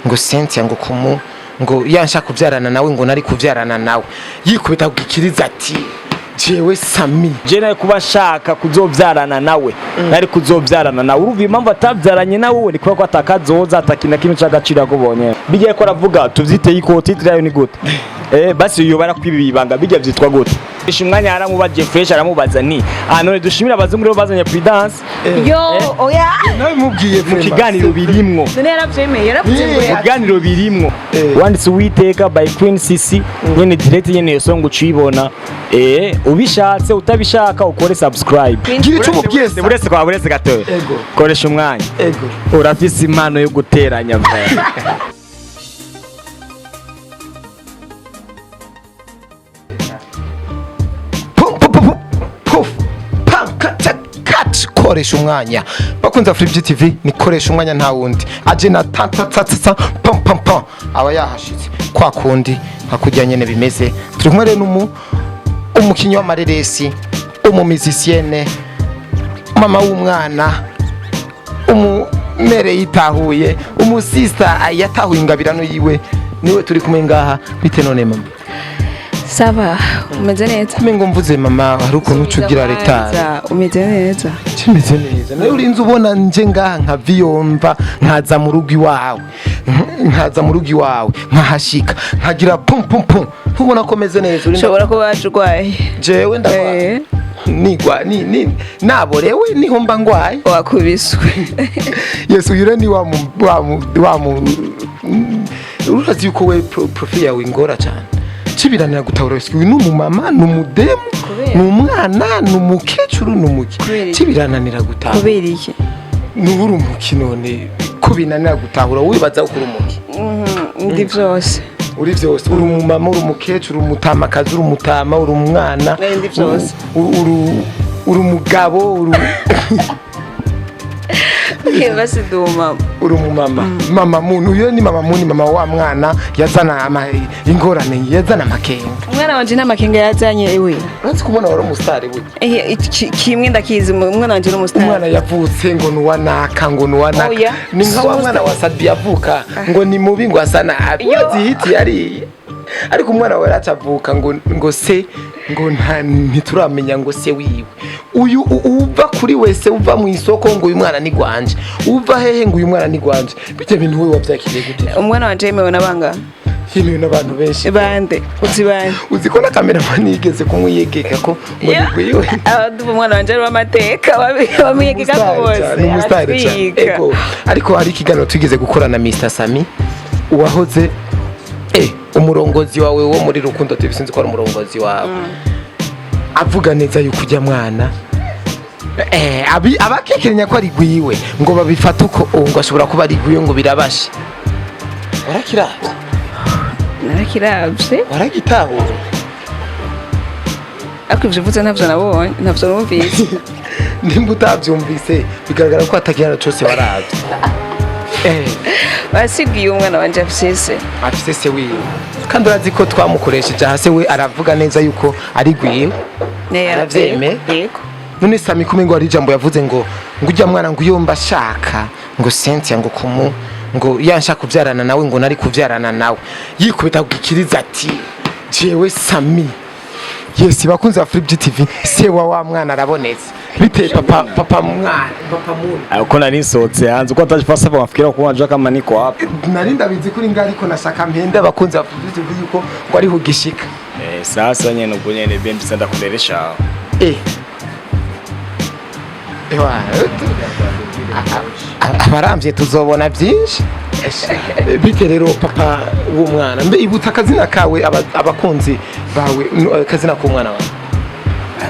Ngo Cynthia, ngo kumu ngo yansha kuvyarana nawe, ngo nari kuvyarana nawe, yikubita kugikiriza ati: "Jewe Sami." Je nari kuba nshaka kuzovyarana nawe, nari kuzovyarana nawe. Urumva impamvu atavyaranye nawe ni kubera ko atakazoza, atakintu na kimwe c'agaciro yakubonye. Bijya ko aravuga tuvyite yuko titre yayo ni gute? Basi yoba arakwiba ibanga, bijya vyitwa gute? Isha umwanya yaramubaje fresh, aramubaza nti: "Ah, none dushimira abazungu rero bazanye Prudence." Yo, oya. Nawe mubwiye. Mu kiganiro birimwo. None yaravyemeye, yaravuze ngo Mu kiganiro birimwo. Wanditse Uwiteka by Queen CC nyene, direct nyene iyo song ucibona. Ubishatse utabishaka ukore subscribe. Gira ico umubwiye. Buretse kwa buretse gatoya. Ego. Koresha umwanya. Ego. Urafise impano yo guteranya vya. Pum, pum, pum, pum, puf, pam, kat, kat. Koresha umwanya, bakunze Free TV, ni koresha umwanya, nta wundi aje na ta ta ta ta ta, pam pam pam, aba yahashitse kwa kundi nka kurya nyene bimeze. Turi kumwe rero n'umu umukinyi w'amareresi, umumizisiyene, mama w'umwana, umumere yitahuye, umusista yatahuye ingabirano yiwe, niwe turi kumwe ngaha. Bite none, mama? Ça va, umeze neza? Kumengo mvuze mama hari ukuntu uca ugira retard. Umeze neza? Kimeze neza. Nawe urinze ubona nje ngaha nka viyomva, nkaza mu rugo iwawe, nkaza mu rugo iwawe, nkahashika nkagira pum pum pum, ntubona ko meze neza? Urinda Ushobora kuba wacurwaye. Jewe ndagwaye? Nigwa ni naborewe niho mba ngwaye. Wakubiswe. Yesu, uyu rero ni wa mu wa mu wa mu urazi yuko we profil yawe ingora cyane, kibiranira gutahura. Uyu ni umumama, ni umudemu? Kubera? Ni umwana, ni umukecuru, ni umuki? Kubera iki? Kibirananira gutahura. Kubera iki? Nuba umuki none ko binanira gutahura, wibaza ko uri umuki? Ndi vyose. Uri vyose? Uri umumama, uri umukecuru, uri umutamakazi, uri umutama, uri umwana? Ndi vyose. Uri umugabo, uri Okay, basi ndi umumama. Uri umumama, mama muntu. Uyo ni mama muntu, mama wa mwana yazana ingorane, yazana amakenga. Umwana wanje nta makenga yazanye iwe. Uretse kubona wari umusitari burya. Kimwe ndakizi, umwana wanje ni umusitari. Umwana yavutse ngo ni uwanaka, ngo ni uwanaka. Oya. Ni nka wa mwana wa Sabi yavuka ngo ni mubi, ngo asa nabi. Yo. Urazi hiti yariye, ariko umwana wawe aracavuka ngo se ngo nta ntituramenya ngo se wiwe uyu uva kuri wese, uva mu isoko ngo uyu mwana ni gwanje, uva hehe ngo uyu mwana ni gwanje. Bijya bintu we wabyakiriye gute? Umwana wanje yemewe n'abanga. Yemewe n'abantu benshi. Bande? Uzi bande? Uzi ko na kameramani yigeze kumwiyegeka ko ngo ni gwiwe? Abaduva umwana wanje ari uw'amateka, bamwiyegeka Umusitari cyane, rwose. umusitari cyane. Aratwika. Ego, ariko hari ikiganiro twigeze gukora na Mr Sami, uwahoze umurongozi wawe wo muri Rukundo TV, sinzi ko ari umurongozi wawe, avuga neza yuko ujya mwana abakekeranya ko ari gwiwe, ngo babifate uko, uwo ngo ashobora kuba ari gwiwe, ngo birabashe. Warakiravye? Narakiravye. Waragitahura? Ariko ivyo uvuze ntavyo nabonye, ntavyo numvise. Nimba utavyumvise, bigaragara ko atakiganiro cose waravye. Basibwiye umwana wanje afise se. Afise se wiwe, kandi urazi ko twamukoresheje aha, se we aravuga neza yuko ari gwiwe. Aravyemeye? Yego. None Sami kumengo hari ijambo yavuze ngo ujya mwana ngo iyo mba ashaka ngo Cynthia ngo kumu ngo yansha kuvyarana nawe, ngo nari kuvyarana nawe, yikubita kugikiriza ati: "Jewe Sami." Yes, bakunze ba Free TV, se wa mwana arabonetse. Bite papa, papa mwana, papa muntu? Uko nari nsohotse hanze, uko atajipasa bafikira ko wanja kama niko hapa. Nari ndabizi kuri nga, ariko nashaka mpende abakunzi ba Free TV yuko ngo ariho ugishika. Sasa nyene ubwo nyene bembisa ndakureresha. Ewa, abaramvye tuzobona byinshi. Bite rero papa w'umwana? Mbe ibutsa akazina kawe abakunzi bawe, akazina k'umwana wawe.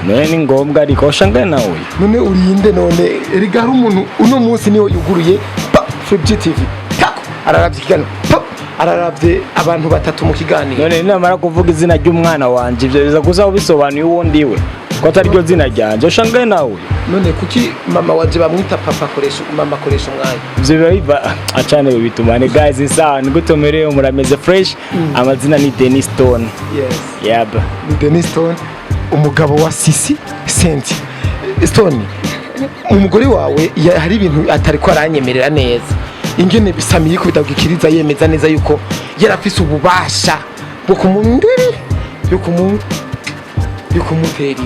None ni ngombwa ariko ushangaye nawe? None urinde none? Erega hari umuntu uno munsi niwe yuguruye pa Free TV tako, araravye ikiganiro pa, araravye abantu batatu mu kiganiro. None namara kuvuga izina ry'umwana wanje, ivyo biza kuza ubisobanuye uwo ndiwe ko atari ryo zina ryanje? Ushangaye nawe. None kuki mama wanje bamwita papa akoresha, mama akoresha umwanya? Ivyo biba biva acane bitumane guys. Isaha ni gute mumerewe? Murameze fresh? Amazina ni Dennis Stone. Yes. Yab. Ni Dennis Stone, umugabo wa Sisi Senti Stone. Umugore wawe hari ibintu atari ko aranyemerera neza. Ingene Sami yikubita gukiriza, yemeza neza yuko yarafise ububasha bwo kumundiri yo kumutera inda,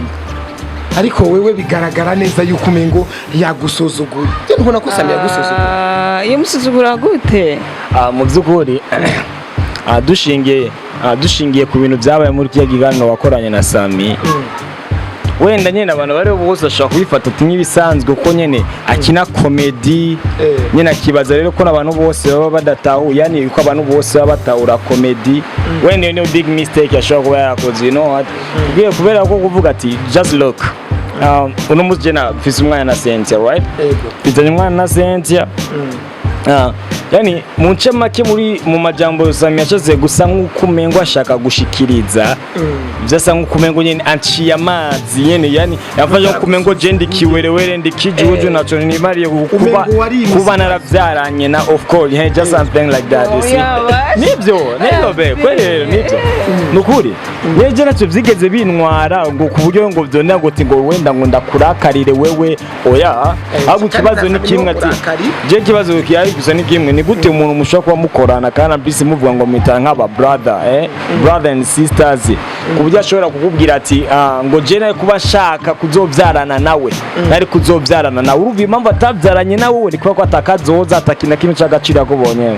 ariko wewe bigaragara neza yuko umengo yagusuzuguye. Je ntubona ko Sami yagusuzuguye? Ah, yamusuzugura gute? Mu by'ukuri, dushingiye ku bintu byabaye muri kiriya kiganiro wakoranye na Sami, wenda nyine abantu bari bose bashobora kubifata ati nk'ibisanzwe, kuko nyine akina comedy. Nyine akibaza rero ko n'abantu bose baba badatahuye, yani ko abantu bose baba batahura comedy. Wenda iyo niyo big mistake ashobora kuba yarakoze, you know what? Kubera ko kuvuga ati just look, uno munsi je na mfise umwana na Cynthia, right? Ego. Mfitanye umwana na Cynthia. Yani mu nce make, muri mu majambo Sami yashatse gusa nk'uko umengo ashaka gushikiriza, vyasa nk'uko umengo nyene anciye amazi nyene, yani yafashe nk'uko umengo je ndi kiwerewere, ndi kijuju, naco nimariye kuba Umengo wari kuba naravyaranye na, of course, hey, just something like that, you see. Oya, basi. Nivyo be kweli rero nivyo nukuri neje nacyo vyigeze bintwara ngo ku buryo ngo vyonera ngo ngo wenda ngo ndakurakarire wewe, oya. Ahubwo ikibazo ni kimwe, ati je ikibazo kihari gusa ni kimwe: ni gute umuntu mushobora kuba mukorana kandi bisi muvuga ngo mwitana nk'aba brother, brother and sisters, ku buryo ashobora kukubwira ati ngo je nari kuba nshaka kuzovyarana nawe, nari kuzovyarana nawe? Urumva impamvu atavyaranye nawe ni kubera ko atakazoza, atakintu na kimwe c'agaciro yakubonye.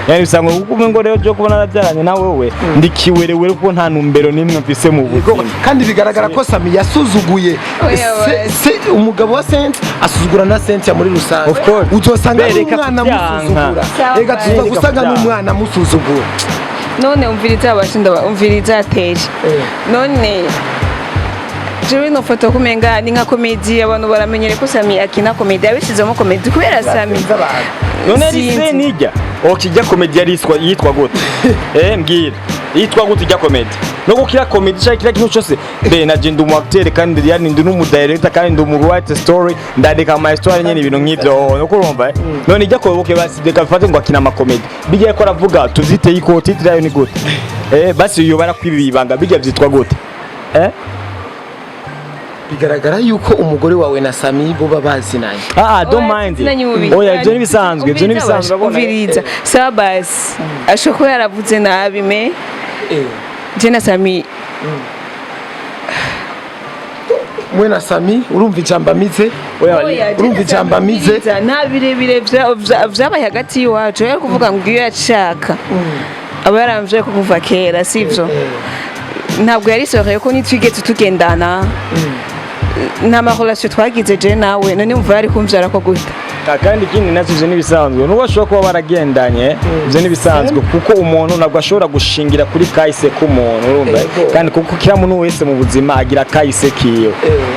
Yani bisanga kuko ngo rero je kuba naravyaranye nawe we ndi kiwerewere, kuko nta ntumbero n'imwe mfise mu buzima. Kandi bigaragara ko Sami yasuzuguye Oya, se umugabo wa Cynthia, asuzugura na Cynthia muri rusange. Of course. Uzosanga Bereka n'umwana kuvyanka. amusuzugura. Sawa. Reka tuza Bereka gusanga kuvyanka. n'umwana amusuzugura. None umviriza, abashinda umviriza ateje. None jewe nofata kumenga ni nka comédie, abantu baramenyere ko Sami akina comédie, yabishizemo comédie kubera Sami. None ari Sinzi. se nijya ok ijya comedy yari yitwa gute? Mbwira, yitwa gute ijya comedy? No kukira comedy cyangwa kira kintu cyose be na je ndi umu acteur, kandi yani ndi n'umu director, kandi ndi umu write story, ndandika ama histoire nyene, ibintu nk'ivyo, no kurumva. None ijya ko okay, basi reka bifate ngo akina ama comedy, bijya ko aravuga tuvyite yiko titre yayo ni gute? Basi iyo barakwibibanga bijya vyitwa gute? Bigaragara yuko umugore wawe na Sami bo bazinanye. Don't mind. Oya, ibyo nibisanzwe, ibyo nibisanzwe, urabona. Umviriza, sawa basi, ashobora kuba yaravuze nabi, mais je na Sami Mwe na Sami, urumva ijambo amize? Oya. Oya, je Urumva na ijambo Sami, amize? umviriza, nta birebire vyabaye hagati y'iwacu. Yari kuvuga ngo iyo yashaka aba yaramvye ko kuva kera, sivyo? Ntabwo yari sérieux, ko nitwigeze tugendana, nta ma relation twagize je nawe. None umva yari kumvyara ko gute? Kandi ikindi nacyo, ivyo n'ibisanzwe, nubwo bashobora kuba baragendanye, ivyo n'ibisanzwe, kuko umuntu ntabwo ashobora gushingira kuri kahise k'umuntu, urumva? Ego. Kandi kuko kila muntu wese mu buzima agira kahise kiwe,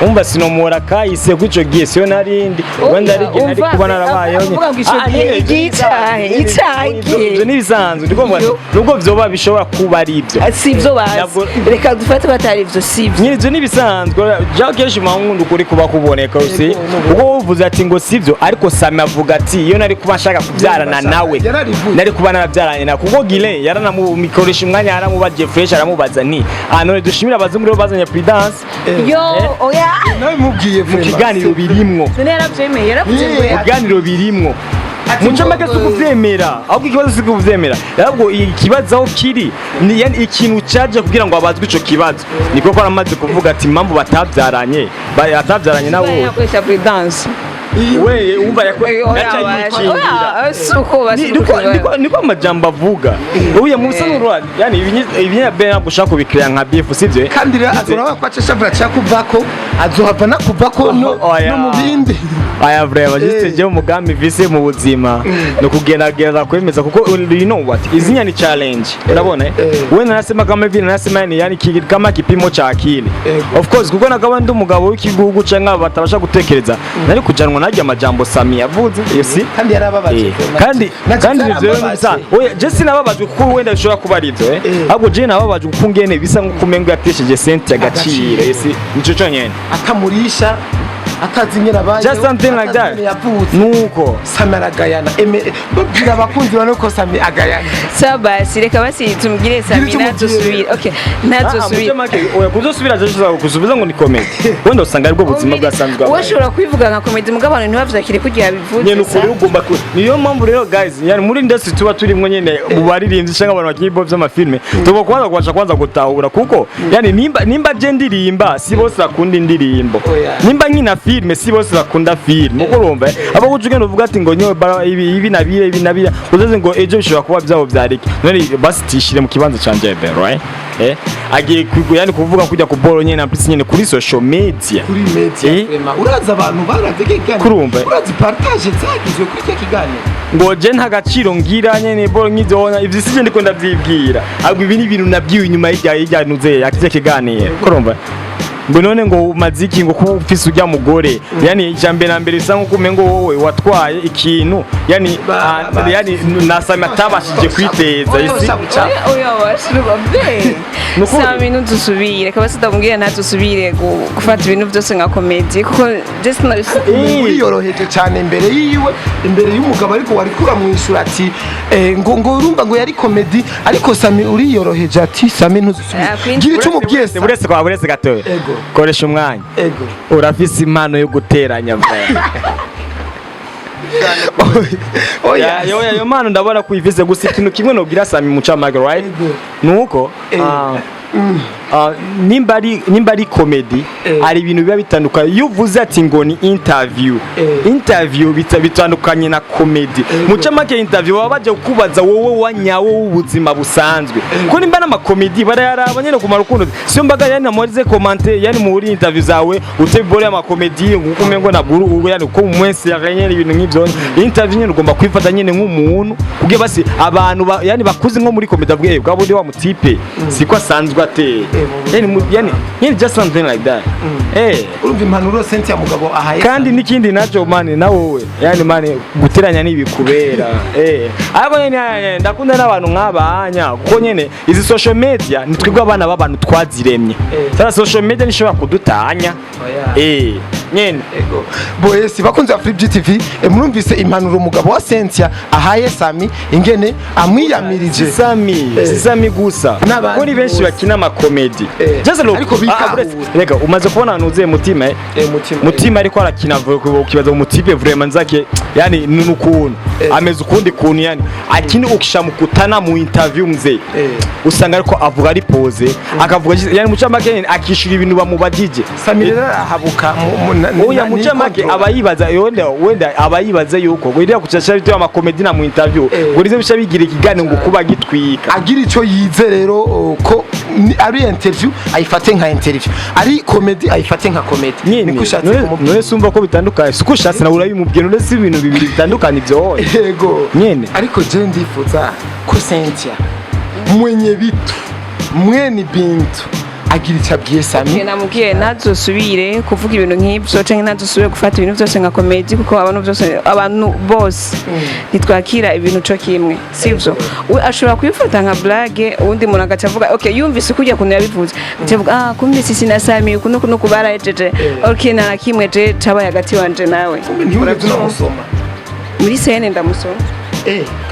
umva, sinomora kahise kw'ico gihe siyo narindi, wenda ari igihe nari Umva, kuba narabayeho. uvuga ngo ico gihe Nyine, igihe icahe, icahe igihe. Ivyo n'ibisanzwe, ndiko mvuga Iyo. nubwo vyoba bishobora kuba ari ivyo. Si ibyo bazi. Reka dufate ko atari ibyo, si ibyo. Nyine ivyo n'ibisanzwe, ja kenshi munkunda ukuri kuba kuboneka usi, kuko uvuze ati ngo sivyo, ariko Sami avuga ati iyo nari kuba nshaka kubyarana nawe, Yararivuze. nari kuba narabyaranye nawe, kuko Gile yaranamukoresha umwanya, yaramubaje fresh, aramubaza nti none dushimire abazungu rero bazanye Prudence. Yo, oya. Nawe mubwiye Mu kiganiro birimwo. None yarabyemeye, yaravuze ngo Mu biganiro birimwo, muco make si ukuvyemera, ahubwo ikibazo si ukuvyemera, ahubwo ikibazo aho kiri ni yani ikintu caje kugira ngo abazwe ico kibazo, niko ko aramaze kuvuga ati impamvu batabyaranye, atabyaranye nawe. Yakoresha Prudence. We umva yaca yikingira. Oya, si uko basi. Niko amajambo avuga uya musa n'urwa yani ibinya ntabwo ushaka kubikira nka beef, sivyo? Kandi rero azoraba ko acashavura cyakuvako, azohava nakuvako no Oya. no mu bindi. Aya vrema, juste je umugambi vise mu buzima no kugerageza kwemeza, kuko you know what, izinya ni challenge, urabona, eh? We narasema kama hivi, narasema yani kama kipimo cha akili. Of course, kuko nakaba ndi umugabo w'ikigugu canke batabasha gutekereza, nari kujanwa narya amajambo Sami yavuze, you see. Kandi yarababaje. Kandi Nacyo kandi ivyo cyarambabaje. bisa, oya, je sinababajwe kuko wenda bishobora kuba ari ivyo, ahubwo je nababajwe kuko ngene bisa nkuko umengo yatesheje Cynthia agaciro, Agaciro. you see, nico conyene. Atamurisha. Atazi ingene abayeho, Just something like atazi that. ingene yavutse. Nuko Sami aragayana. Eme, babwira abakunzi bawe ko Sami agayana. Sa basi, reka basi tumubwire Sami Gira icyo ntazosubire. Okay, ntazosubire. Oya, kuzosubira aje kusubiza ngo ni comedy, wenda usanga aribwo buzima bwasanzwe Wowe ushobora kubivuga nka comedy, mugabo abantu ntibavyakire kugira bivuze. Nyene ukuri ugomba ku niyo mpamvu rero guys, yani muri industry tuba turimwo nyene, mu baririmbyi cyangwa abantu bakina ibyo by'amafilme, tugomba kwanza kubasha kwanza gutahura, kuko yani nimba je ndirimba, si bose bakunda indirimbo. Oya. Nimba nkina filme, si bose bakunda filme. Uko urumva abo kuja ugenda uvuga ati ngo nyowe bara ibi ibi na bire ibi na bire, uzaze ngo ejo bishobora kuba byabo byareke. None basi tishire mu kibanza canje be, right? Agiye yani kuvuga kujya ku boro nyene, na nyene kuri social media. Kuri media. Vraiment, urazi abantu baravye kiganiro? Kurumva. Urazi partage zagizwe kuri icyo kiganiro? Ngo je nta gaciro ngira nyene, boro nk'ivyo ivyo sije ndiko ndavyibwira, ahubwo ibi ni ibintu nabwiwe inyuma y'irya nuze yakije kiganiro. Kurumva ngo none ngo umaze iki, ngo kuba ufise urya mugore, yani ijambo na mbere bisa nkuko umengo wowe watwaye ikintu, yani yani nasame atabashije kwiteza isi. Oya, oya, washirwa be. Nukuri. Sami, ntuzusubire. Reka basi ndamubwire ntazusubire gufata ibintu byose nka comedy, kuko just Uriyoroheje cyane imbere yiwe, imbere y'umugabo, ariko wari kuramwishyura ati ngo urumva ngo yari comedy, ariko Sami uriyoroheje ati Sami ntuzusubire. Ah, Queen- Gira icyo umubwiye Sami. Buretse kwa buretse gatoya. Ego. Koresha umwanya. Ego. Urafise impano yo guteranya vya. Oya. Yo yo mpano ndabona ko uyifise, gusa ikintu kimwe nobwira Sami mucamake, right? Ego. Nuko nimba ari comedy, hari ibintu biba bitandukanye. Iyo uvuze ati ngo ni interview, interview bitandukanye na comedy. Mucamake interview baba baje kukubaza wowe wa nyawo w'ubuzima busanzwe, ko nimba n'amakomedi barayaraba nyene kumara urukundo, siyo mbaga yani namorize commenter yani muri interview zawe utebore amakomedi nkuko umengo ntabwo yani ko mwese nyene ibintu nk'ivyo. Interview nyene ugomba kwifata nyene nk'umuntu, kugira basi abantu yani bakuze nko muri comedy avuge: "Eh, bwa bundi wa mutipe siko asanzwe ateye." Yani yani just something like that. Urumva impanuro Cynthia mugabo ahaye. Kandi n'ikindi nacyo mani, na wowe yani mani guteranya n'ibikubera, ariko nyene ndakunda n'abantu nk'abanya, kuko nyene izi social media ni twebwe abana b'abantu twaziremye. Sasa social media nishobora kudutanya. Oya. Nyene. Ego. Boyesi bakunze ba Free TV, murumvise impanuro umugabo wa Cynthia ahaye Sami, ingene amwiyamirije. Si Sami, si Sami gusa. N'abandi Kuko ni benshi bose. bakina amakomedi. Just look. Ariko bikahura. Reka, umaze kubona ahantu uzuye mutima? Mutima. Mutima ariko arakina ukibaza umutipe vraiment nzake, yani nukuntu ameze ukundi kuntu, yani akini ukishamukutana mu interview mzee, usanga ariko avuga ari pose, akavuga yani mucamake akishura ibintu bamubajije. Sami rero arahabuka Oya, mucamake ni aba yibaza wenda aba yibaza yuko ngo iriya kucasha bitewe amakomedi na mu interview, ngo rize bisha bigira ikiganiro ngo kuba gitwika. Agira icyo yize rero, ko ari interview ayifate nka interview, ari comedy ayifate nka comedy. Nyine. Niko ushatse kumubwira? None sumva ko bitandukanye? Siko ushatse nawe urabimubwira. None si ibintu bibiri bitandukanye ibyo wowe? Yego. Nyene. Ariko je ndifuza ko Cynthia mwenye bitu mwene bintu agira icyo abwiye Sami. Namubwiye ntazosubire kuvuga ibintu nk'ibyo, canke ntazosubire gufata ibintu byose nka comedy, kuko abantu byose, abantu bose ntitwakira ibintu co kimwe, sivyo? We ashobora kubifata nka blague, uwundi muntu agaca avuga okay, yumvise kurya kuntu yabivuze, agaca avuga: "Ah, kumbe sisi na Sami uku nuku nuku barahejeje." Okay, nta na kimwe je cabaye hagati wanje nawe. Ntiwigeze unamusoma? Muri scène ndamusoma.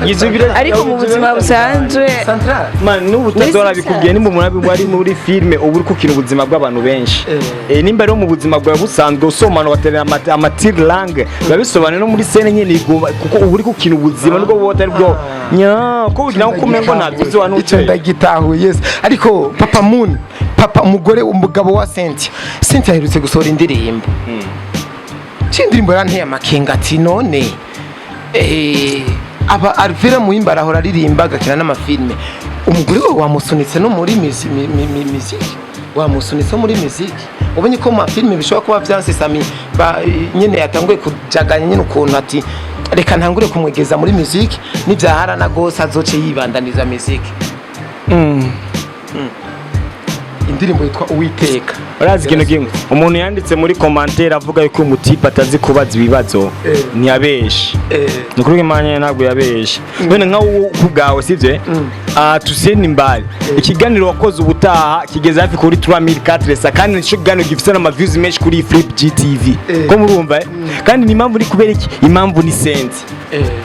Ariko ariko mu buzima busanzwe Central. Man, n'ubu utazora Muri bikubwiye, nimba umuntu ari muri filme uba uri kukina ubuzima bw'abantu benshi. Nimba rero mu buzima bwawe busanzwe usomana ugaterera amatir langue, biba bisobanuye no muri scène nyene igomba, kuko uba uri kukina ubuzima nubwo buba atari bwo nya ko ugira ngo umengo ntabyo uzi wa Icyo nuce. ndagitahuye, yes. Ariko Papa Moon, papa umugore umugabo wa Cynthia, Cynthia aherutse gusohora indirimbo. Ci indirimbo yaranteye amakenga ati none aba Alvera Muhimba arahora aririmba agakina n'amafilme, umugore we wamusunitse no muri muziki, wamusunitse muri muziki. Ubonye ko mu mafilme bishobora kuba vyanse Sami nyene yatanguye kujaganya nyene ukuntu ati reka ntangure kumwegeza muri muziki, nivyaharana gose azoce yibandaniza muziki. Indirimbo yitwa Uwiteka. Urazi ikintu kimwe, umuntu yanditse muri commentaire avuga yuko umutipe atazi kubaza ibibazo, ntiyabeshe. Ni ukuri Imana ntabwo yabeshe. None nka wowe ku bwawe, sivyo? Ah, tuseni mbali, ikiganiro wakoze ubutaha kigeze hafi kuri 3400, kandi nico kiganiro gifise n'ama views menshi kuri Flip GTV. Ko murumva, eh? Kandi ni impamvu ni kubera iki? Impamvu ni sense.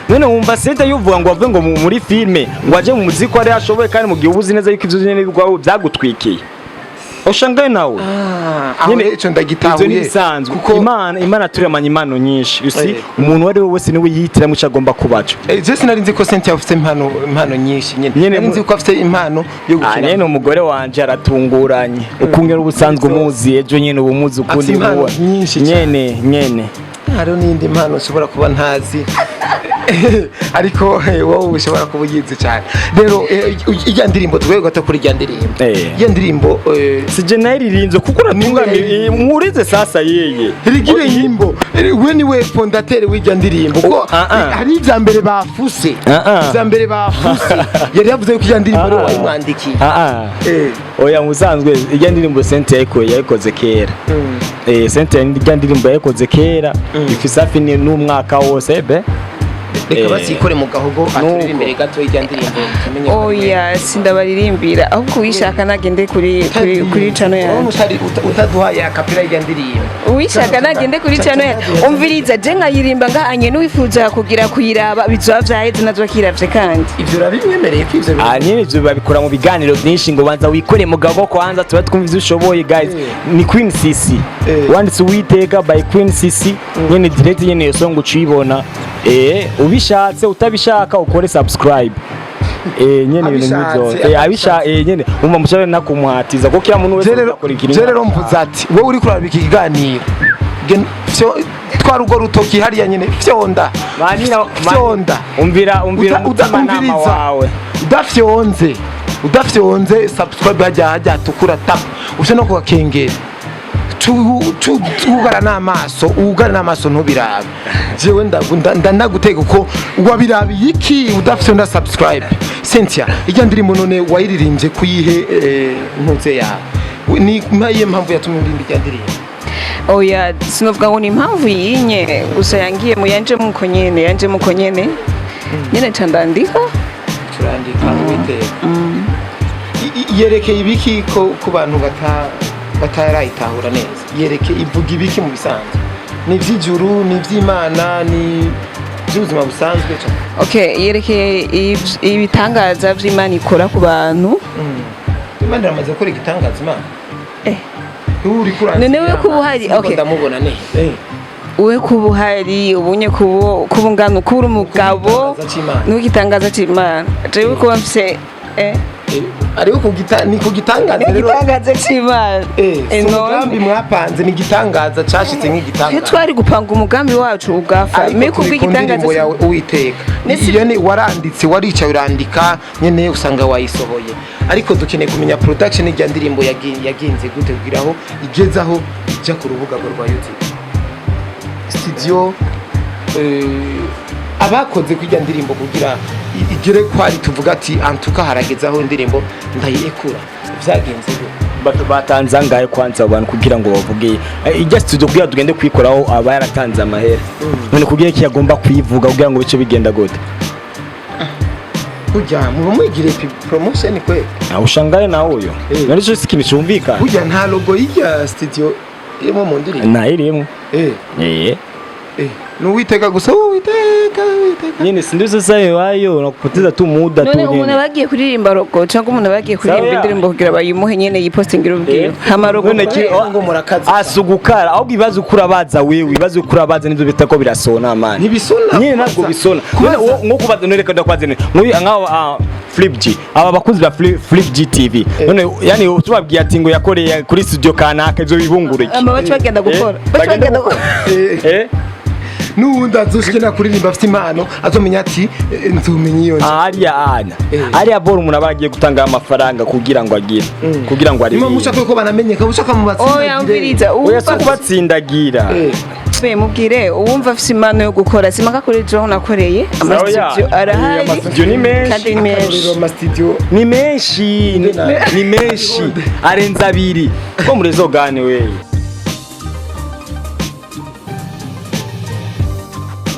None wumva sente yuvuga ngo avuge ngo muri filme, ngo aje mu muziki ari ashoboye, kandi mu gihe uba uzi neza yuko ivyo nyene bigwawe byagutwikiye, ushangaye nawe. Aho Nyene, rero ico ivyo ndagitahuye. ni bisanzwe. Kuko Imana turemanye impano nyinshi, you see. Umuntu uwo ari we wese niwe yihitiramo ico agomba kubaco. Je sinari nzi ko Cynthia afite impano nyinshi nyene. Nyene. Nari nzi ko afite impano yo Ah, gukina. nyene umugore wanje aratunguranye ukungera ubusanzwe umuzi, ejo nyene uba umuzi ukundi. Afite impano Buba nyinshi cyane. Nyene. Hariho n'iyindi mpano nshobora kuba ntazi, ariko wowe ushobora kuba uyizi cyane. Rero ijya ndirimbo, tuvuge gato kuri ijya ndirimbo. Ijya ndirimbo Sije nayiririnze kuko uratungamira mwurize sasa yeye. Rigire nyimbo, we niwe fondateur w'ijya ndirimbo, kuko Ah, ah. hari ibya mbere bafuse. Ah, ah. Ibya mbere bafuse, yari yavuze ko ijya ndirimbo ariwe Ah, ah. wayimwandikiye. Ah ah. Oya, musanzwe ijya ndirimbo Cynthia yayikoze kera. Cynthia ijya ndirimbo yayikoze kera, ifise hafi n'umwaka wose be. Reka basikore mu gahogo, aturirimbire gato ijya ndirimbo, tumenye ko ari we. Oya, sindabaririmbira, ahubwo uwishaka nagende kuri channel Urabona yanjye. Utaduhaye a cappella y'ijya ndirimbo. Uwishaka nagende kuri channel yanjye. Umviriza, je nkayirimba ngahanye n'uwifuza kugira kuyiraba, bizoba vyaheze nazo akiravye kandi. Ivyo urabimwemereye ko ivyo Ah, nyene ivyo babikora mu biganiro byinshi, ngo banza wikore mu gago kwanza tuba twumva ivyo ushoboye. Guys, ni Queen CC. Wanditse Uwiteka by Queen CC nyene direct, nyene iyo song ucibona. Ubishatse utabishaka ukore subscribe. Nyene ibintu Abishatse, nk'ivyo. Abisha nyene umva mushabe nakumuhatiza kuko kila muntu wese akora ikintu. Je rero mvuze ati wowe uri kuraba iki kiganiro, twara urwo rutoki hariya nyene, fyonda. Fyonda. Umvira, umvira umutimanama umviriza. wawe. Udafyonze subscribe hajya hatukura tap, uje no kugakengera, ugara n'amaso, ugara n'amaso ntubirabe. Jewe ndagutega uko wabirabiye iki udafyonda subscribe. Cynthia, ijya ndirimbo none wayiririmbye kuyihe ntuze yawe? Ni iyihe mpamvu yatumye uririmba ijya ndirimbo? Oya, sinovuga ngo ni impamvu yinye gusa, yangiye mu yanje muko nyene, yanje muko nyene nyene, ca ndandika. Turandika Uwiteka. Yerekeye ibiki ko ku bantu batarayitahura neza? Yerekeye, ivuga ibiki mu bisanzwe? Ni iby'ijuru, ni iby'Imana, ni iby'ubuzima busanzwe cyane? Okay, yerekeye ibitangaza vy'Imana ikora ku bantu. Imana iramaze gukora igitangaza, Imana? Ubu uri kurangira. None we kuba uhari, okay. Ndamubona ne. We kuba uhari ubunye, kuba ungana, kuba uri umugabo. Igitangaza c'Imana. N'igitangaza c'Imana. Jewe kuba mfise Ariko kugita ni kugitangaza rero. Igitangaza c'Imana. Si None. umugambi mwapanze, ni igitangaza cashitse Iyo nk'igitangaza. twari gupanga umugambi wacu ugafa Ariko me turi ku ndirimbo kubw'igitangaza. yawe Uwiteka. Iyo ni waranditse, waricaye urandika nyene, usanga wayisohoye, ariko dukeneye kumenya production y'irya ndirimbo yagenze gute kugira aho igeze, aho ijya ku rubuga rwa YouTube studio, abakoze kuri irya ndirimbo kugira igere kwari tuvuga ati antuka harageze aho indirimbo ndayiekura, vyagenze gute? Batanze angahe kwanza abo bantu kugira ngo bavuge ijya studio kugira tugende kuyikoraho? Aba yaratanze amahera, none kugira iki agomba kuyivuga kugira ngo bice bigenda gute? Burya muba mwigiriye promotion kwe. Ah, ushangaye nawe uyo. Nari cyo si ikintu cyumvikana. Burya nta logo y'irya studio irimo mu ndirimbo? Ntayirimwe. Ni Uwiteka gusa, Uwiteka, Uwiteka. Nyine sinzi sasa iwayo nakupoteza tu muda tu. None umuntu Nyene aba agiye kuririmba rogo, cyangwa umuntu aba agiye kuririmba Sawa. indirimbo kugira bayimuhe nyene yipostingira ubwiwe hama rogo? None Ngo murakaze. Asugukara ahubwo ibibazo ukurabaza wewe, ibibazo ukurabaza nivyo bita ko birasona, man. Ntibisona. Nyine ntabwo bisona. None nko kubaza, none reka ndakwaze none nk'uyu nk'aba Flip G, aba bakunzi ba Flip G TV, none yani tubabwiye ati ngo yakoreye kuri studio kanaka, ivyo bibungura iki? Ama baca bagenda gukora, baca bagenda bagenda gukora. N'uwundi azoshikena kuririmba afite impano azomenya ati nzomenya iyo nzu. Hariya ana hariya bora umuntu aba agiye gutanga amafaranga kugira ngo agire, kugira ngo Niba aririmbe. mushaka ko banamenyeka, mushaka mu Oya, umviriza. Oya, si uwumva ukubatsindagira. Be mubwire uwumva afise impano yo gukora, simaka kuri jewe nakoreye amastudio arahari. Amastudio ni menshi. Kandi ni menshi. Amastudio Ni menshi, ni menshi, arenze abiri ko muri zogane we.